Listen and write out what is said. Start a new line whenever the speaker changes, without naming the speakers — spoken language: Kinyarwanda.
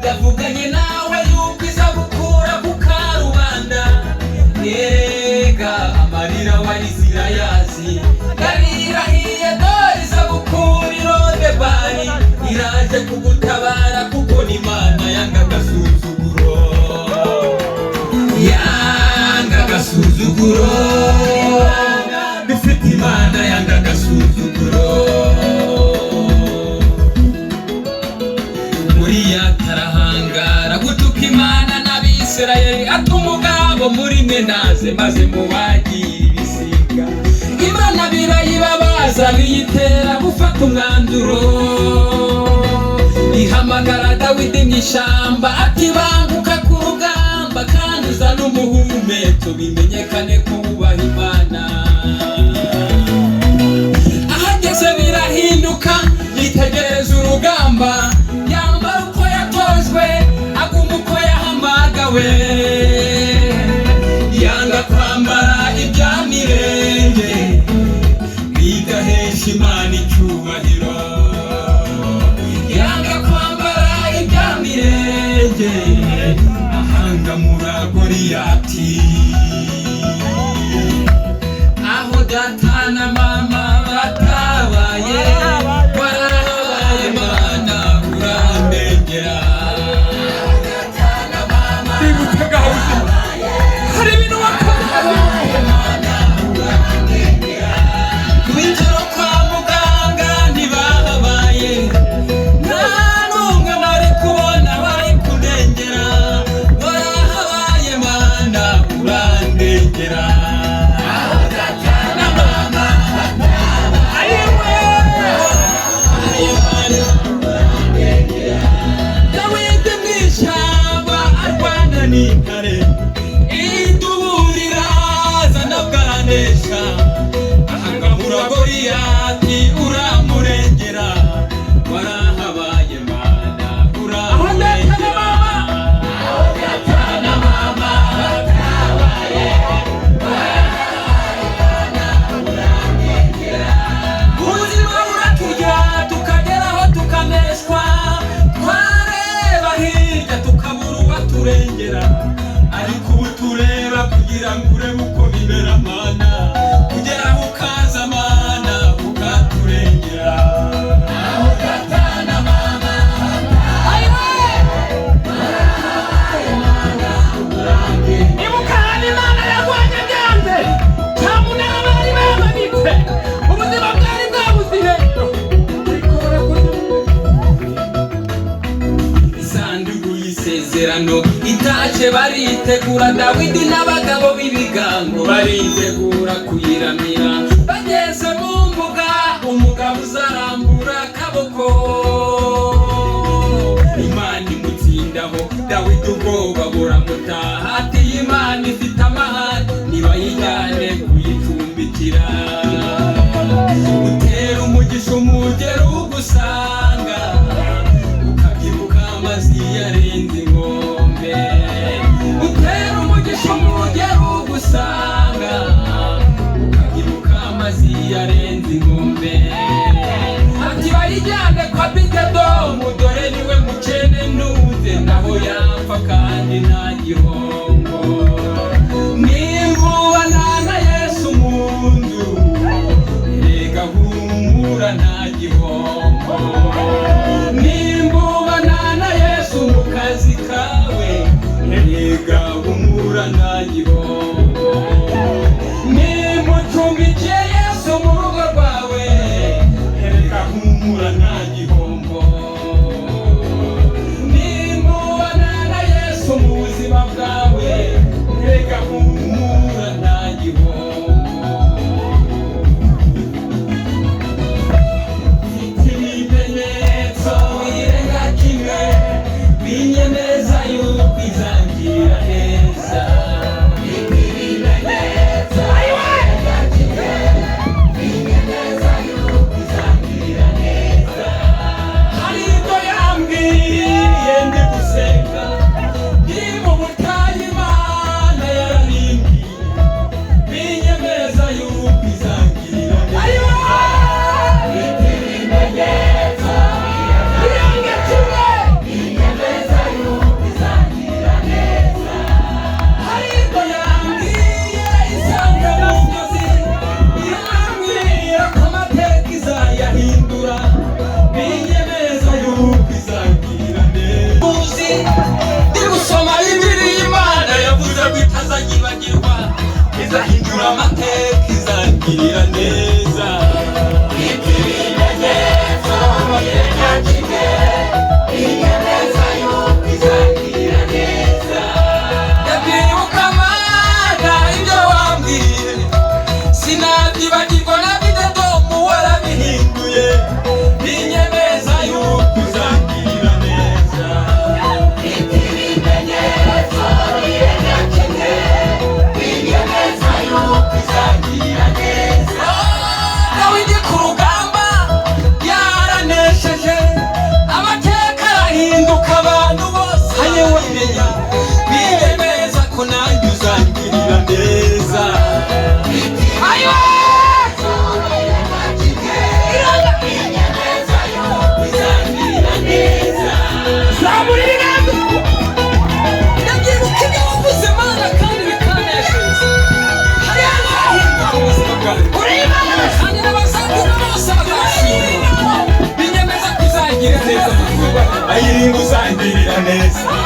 Yavuganye nawe yuko iza gukura ku karubanda. Erega amarira warize irayazi. Yarirahiye, dore iza gukura i Lodebari. Iraje kugutabara kuko ni Imana yanga agasuzuguro, yanga agasuzuguro. Dufite Imana yanga agasuzuguro. Goliyati arahangara gutuka Imana n'Abisirayeli, ati: "Umugabo muri mwe naze maze mubagire ibisiga." Imana birayibabaza, biyitera gufata umwanzuro. Ihamagara Dawidi mu ishyamba, ati: "Banguka ku rugamba kandi uzane umuhumetso, bimenyekane ko wubaha Imana." Ahageze birahinduka, yitegereza urugamba, yambara uko yatojwe, aguma uko yahamagawe, yanga kwambara ibya mirenge bidahesha Imana icyubahiro, yanga kwambara ibya mirenge, ahangamura Goliyati. Aho data na mama batabaye, warahabaye Mana, urandengera.
Bibutse bwa buzima, hari ibintu wakoze.
Ku bitaro kwa muganga ntibahabaye, nta n'umwe nari kubona bari kundengera. Warahabaye Mana, urandengera. Aho data na mama
Ayiwe.
Dawidi mu ishyamba arwana n'intare, iduburira nabwanesha, ahangamura Goliyati, uramurengera. Warahabaye Mana,
Aho data na
uramurengera.
mama.
Aho data na mama batabaye, ubuzima buraturya, tukageraho tukaneshwa, twareba hirya tukabura uwaturengera. Ariko ubu tureba kugira ngo urebe uko bimera Mana, kugera aho ukaza Mana, ukaturengera. Aho data na mama.
Ayiwe. Ibuka ahantu Imana yarwanye byanze, cyamunara bari bamanitse, ubuzima bwari bwabuze irengero, ariko warakoze.
Isanduku y'isezerano itaje, baritegura. Dawidi n'abagabo b'ibigango baritegura kuyiramira. Bageze mu mbuga, umugabo uzarambura akaboko, Imana imutsindaho. Dawidi ubwoba buramutaha, ati: "Imana ifite amahane, nibayijyane kuyicumbikira." Utera umugisha umugero ugusanga, ukabyibuka amazi yarenze inkombe. Utera umugisha umugero ugusanga, ukabyibuka amazi yarenze inkombe. Ati: "Bayijyane kwa Obededomu, dore niwe mukene ntunze, naho yapfa kandi nta gihombo." Nimbubana na Yesu mu nzu, erega humura, nta gihombo. Nimbubana na Yesu mu kazi kawe, erega humura, nta gihombo. Nimucumbikiye Yesu mu rugo rwawe, erega humura, nta gihombo. Nimbubana na Yesu mu buzima bwawe, erega humura, nta gihombo. Mfite ibimenyetso birenga kimwe binyemeza yuko izangira neza. Imana ingirira neza.